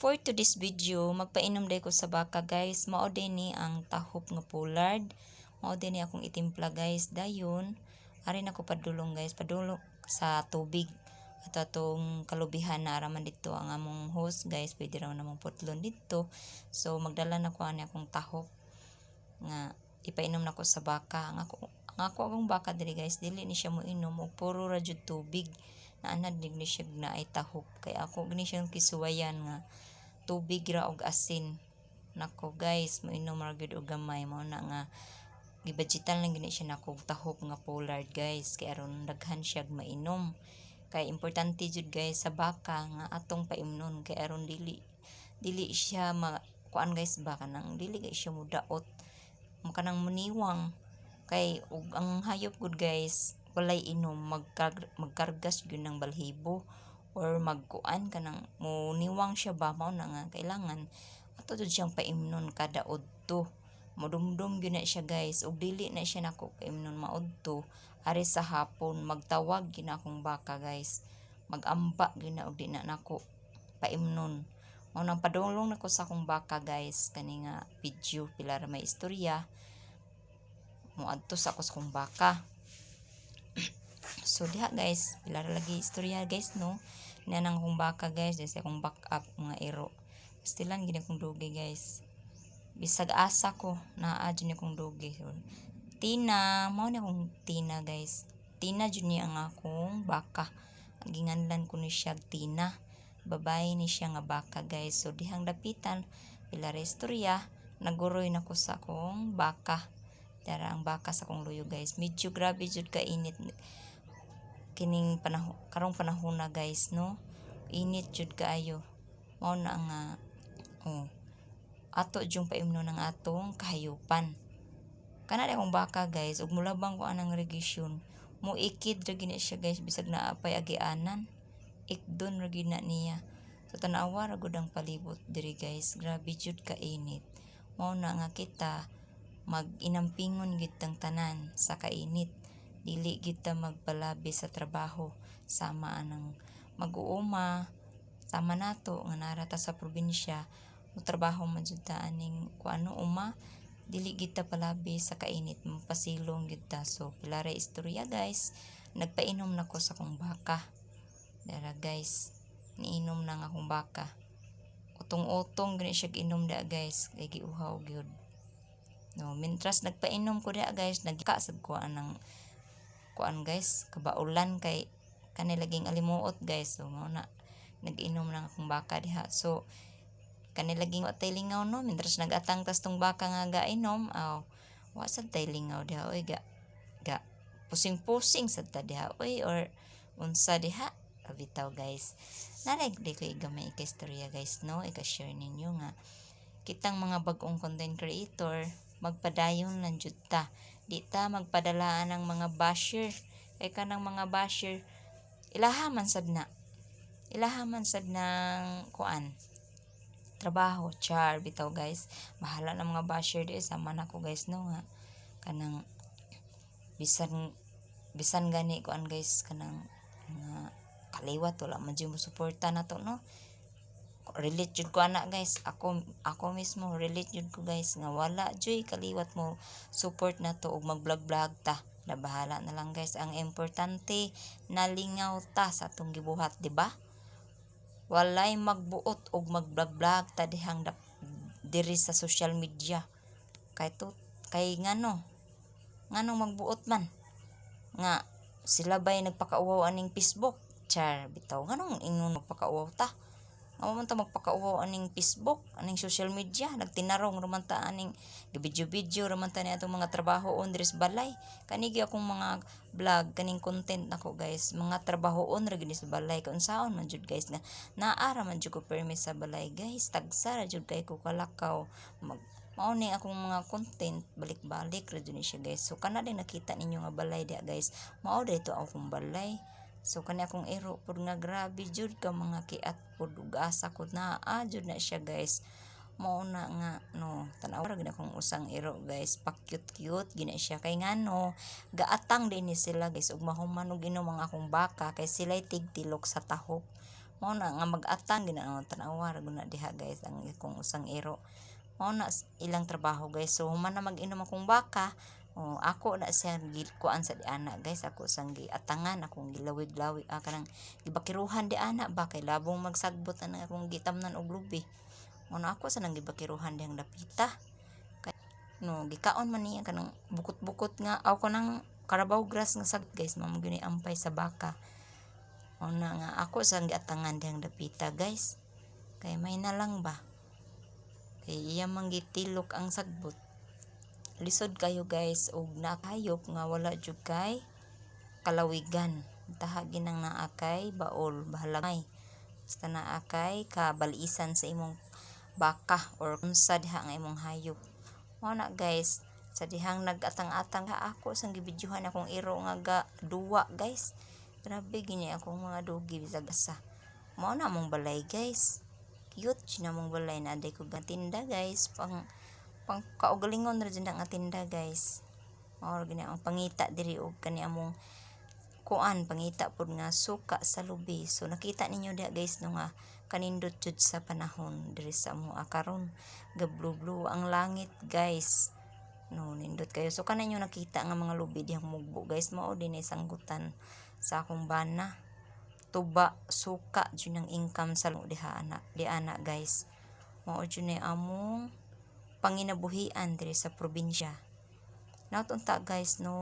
For today's video, magpainom day ko sa baka, guys. Mao din ni ang tahop nga pollard. Mao din ni akong itimpla, guys. Dayon, ari na ko padulong, guys, padulong sa tubig. Ato atong kalubihan na araman dito ang among hose, guys. Pwede raw namong putlon dito. So magdala na ko ani akong tahop nga ipainom nako sa baka. Ang ako akong baka diri, guys, dili ni siya moinom og puro ra jud tubig. Naanad ni siya naay tahop kay ako gani siyang kisuwayan nga tubig ra og asin. Nako, guys, moinom ra gyud og gamay. Mao na nga gibudgetan lang gani siya nako og tahop nga pollard, guys, kay aron daghan siya mainom. Kay importante jud, guys, sa baka nga atong paimnon kay aron dili dili siya ma kuan, guys, ba, kanang dili kay siya mudaot, kanang muniwang. Kay ug ang hayop gud, guys, walay inom, magkargas gyud ng balhibo or magkuan, kanang muniwang siya ba. Mao na nga kailangan ato jud siyang paimnon kada udto. Modumdum gyud na siya, guys. Ug dili na siya nako paimnon maudto, ari sa hapon magtawag gyud na akong baka, guys, magamba gyud na og di na nako paimnon. Mao nang padulong nako sa akong baka, guys. Kani nga video, pila ra may istorya, moadto sa ako sa akong baka. So diha, guys, pila ra lagi istorya, guys, no. Niya nang akong baka, guys, sa akong back up mga iro. Pastilan gini akong dugi, guys. Bisag asa ko, naa jud ni akong dugi. So, Tina, mao ni akong Tina, guys. Tina jud ni ang akong baka. Ang ginganlan ko ni siya Tina. Babae ni siya nga baka, guys. So dihang dapitan, pila ra istorya, naguroy na ko sa akong baka. Dara ang baka sa akong luyo, guys. Medyo grabe jud ka init kining panahon, karong panahon na, guys, no. Init jud kaayo. Mao na nga oh, ato jung paimnon ang atong kahayupan. Kana akong baka, guys, ug mulabang ko anang irrigation, moikid ra gini siya, guys, bisag naa pay agianan. Ikdon ra gyud na niya. So tan-awa ra gud ang palibot diri, guys. Grabe jud ka init. Mao na nga kita mag-inampingon gyud tang tanan sa kainit. Dili gyud ta magpalabi sa trabaho sama anang mag-uuma, sama nato nga naa ra ta sa probinsya, motrabaho man jud ta aning kuano, uma, dili gyud ta palabi sa kainit, mapasilong gyud ta. So pila ra istorya, guys, nagpainom na ko sa akong baka. Dara, guys, niinom na ang akong baka. Utong-utong gani siya inom da, guys, kay giuhaw gyud. No, mintras nagpainom ko da, guys, nagka sad ko anang kuan, guys, kabaulan kay kani laging alimuot, guys. So mao na nag-inom lang akong baka diha. So kani laging wa tay lingaw, no, mintras nagatang tas tong baka nga gainom, aw, wa sad tay lingaw diha oy, ga ga pusing-pusing sad ta diha oy or unsa diha bitaw, guys. Naray di ko gamay ka istorya, guys, no, ika-share ninyo nga kitang mga bag-ong content creator, magpadayon lang jud ta. Di ta magpadalaan ng mga basher kay kanang mga basher, ilaha man sad na, ilaha man sad ng kuan, trabaho. Char bitaw, guys. Bahala na mga basher di sama nako, guys, no, nga kanang bisan bisan gani kuan, guys, kanang nga kaliwat wala man jud mo suporta nato, no. Relate jud ko ana, guys. Ako mismo, relate jud ko, guys, nga wala juy kaliwat mo support nato ug mag-vlog vlog ta na, bahala na lang, guys. Ang importante, nalingaw ta sa atong gibuhat, di ba? Walay magbuot og mag-vlog vlog ta dihang diri sa social media kay to kay ngano nganong magbuot man nga sila bay nagpakauwaw aning Facebook? Char bitaw. Nganong ingon magpakauwaw ta nga man ta magpakauwaw aning Facebook, aning social media? Nagtinarong raman ta aning video-video raman ta ni atong mga trabaho on diri sa balay. Kani gyud akong mga vlog, kaning content nako, guys, mga trabahoon ra gyud ni sa balay. Kung unsaon man jud, guys, nga naa ra man jud ko permi sa balay, guys. Tagsa ra jud kay ko kalakaw. Mag mao ni akong mga content, balik-balik ra jud ni siya, guys. So kana din nakita ninyo nga balay diha, guys, mao dito akong balay. So kani akong iro pud nga grabe jud ka mga kiat pud ug asa ko naa jud na siya, guys. Mao na nga no, tan-awa ra gid akong usang iro, guys, pa cute cute gina siya kay ngano gaatang din ni sila, guys, ug mahuman og inom ang akong baka kay sila'y tigtilok sa tahop. Mao na nga mag-atang gina, tan-awa ra guna diha, guys, ang akong usang iro. Mao na ilang trabaho, guys. So human na mag-inom akong baka, oh, ako na siya gikuan sa diana, guys. Ako sang giatangan, akong gilawig-lawig, kanang gibakiruhan di ana ba, kay labong magsagbot ang akong gitamnan og lubi. Mao na ako sa nang gibakiruhan dihang dapita. Kay, no, gikaon man niya kanang bukot-bukot nga aw kanang carabao grass nga sag, guys, mao gyud ni ampay sa baka. Mao na nga ako sang giatangan dihang dapita, guys. Kay may na lang ba. Kay iya man gitilok ang sagbot. Lisod kayo, guys, og nakahayop nga wala jud kay kalawigan. Taha ginang naa kay baol, bahalagay. Basta naa kay kabalisan sa imong baka or unsa diha nga imong hayop. Mao na, guys, sa dihang nag-atang-atang ha, ako sang gibidyohan akong iro nga ga duwa, guys. Grabe gini akong mga dugi bisag asa. Mao na among balay, guys. Cute jud na among balay na aday ko tinda, guys. Pang pang kaugalingon ra jud nga tinda, guys. Mao ra gini ang pangita diri og kani among kuan, pangita pud nga suka sa lubi. So nakita ninyo diha, guys, no, nga kanindot jud sa panahon diri sa amoa karon. Ga blue blue ang langit, guys. No, nindot kayo. So kanang inyo nakita nga mga lubi dihang mugbo, guys, mao din ay sanggutan sa akong bana. Tuba, suka jud ang income sa diha ana, di ana, guys. Mao jud ni among panginabuhian diri sa probinsya. Naot unta, guys, no.